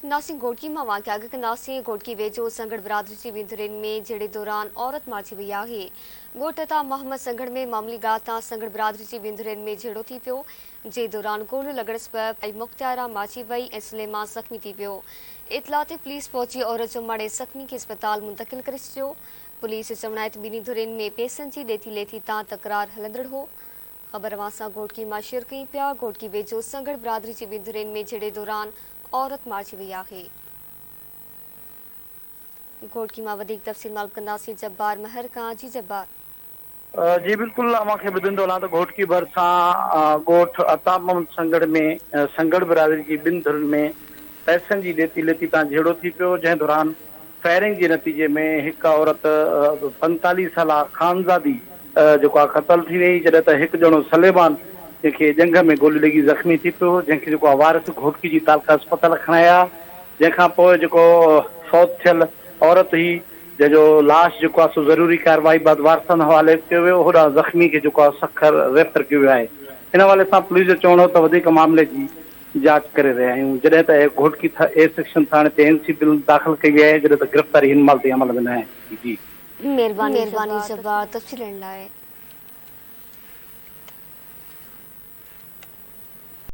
ناسين گهوٽڪي مان واقعا اڳ ڪنداسين، گهوٽڪي ويجهو سنگهڙ برادري جي وينڌرين ۾ جهيڙي دوران عورت مارجي وئي آهي. ڳوٺ عطا محمد سنگهڙ ۾ معمولي ڳالهه تان سنگهڙ برادري جي وينڌرين ۾ جهيڙو ٿي پيو، جنهن دوران گوليون لڳڻ سبب ۽ مختيارا مارجي وئي ۽ سليمان زخمي ٿي پيو. اطلاع تي پوليس پهچي عورت جو مڙهي زخمي کي اسپتال منتقل ڪري ڇڏيو. پوليس جو چوڻ آهي ته ٻنهي ڌرين ۾ پئسن جي ڏيٿي ليٿي تان تڪرار هلندڙ هو. خبر اوهان سان گهوٽڪي مان شيئر ڪيون پيا، گهوٽڪي ويجهو سنگهڙ برادري جي ٻن ڌرين ۾ جهيڙي دوران عورت مارجي وئي آهي. گهوٽڪي مان وڌيڪ تفصيل معلوم ڪنداسين جبار مهر کان، جي جبار. جي بلڪل اوهان کي ٻڌندو هلان ته گهوٽڪي ڀرسان ڳوٺ عطا محمد سنگهڙ ۾ سنگهڙ برادري جي ٻن ڌرين ۾ پئسن جي ڏيتي ليتي تان جهيڙو ٿي پيو جنهن دوران فائرنگ جي نتيجي ۾ هڪ عورت 45 سالا خانزادي جيڪو آهي قتل ٿي وئي جڏهن ته هڪ ڄڻو سليمان جنهن کي ڄنگهه ۾ گولي لڳي زخمي ٿي پيو جنهن کي جيڪو آهي وارث گهوٽڪي جي تعلقه اسپتال کڻايا جنهن کان پوء جيڪو فوت ٿيل عورت هئي جنهن جو لاش جيڪو آهي سو ضروري ڪارروائي بعد وارثن حوالي ڪيو ويو هوڏانهن زخمي کي جيڪو آهي سکر ريفر ڪيو ويو آهي ان حوالي سان پوليس جو چوڻ هو ته وڌيڪ معاملي جي جاچ ڪري رهيا آهيون جڏهن ته گهوٽڪي اي سيڪشن ٿاڻي تي اين سي بل داخل ڪئي وئي آهي جڏهن ته گرفتاري هن مهل تائين عمل ۾ ناهي آئي. جي. مهرباني جبار تفصيلن لاء.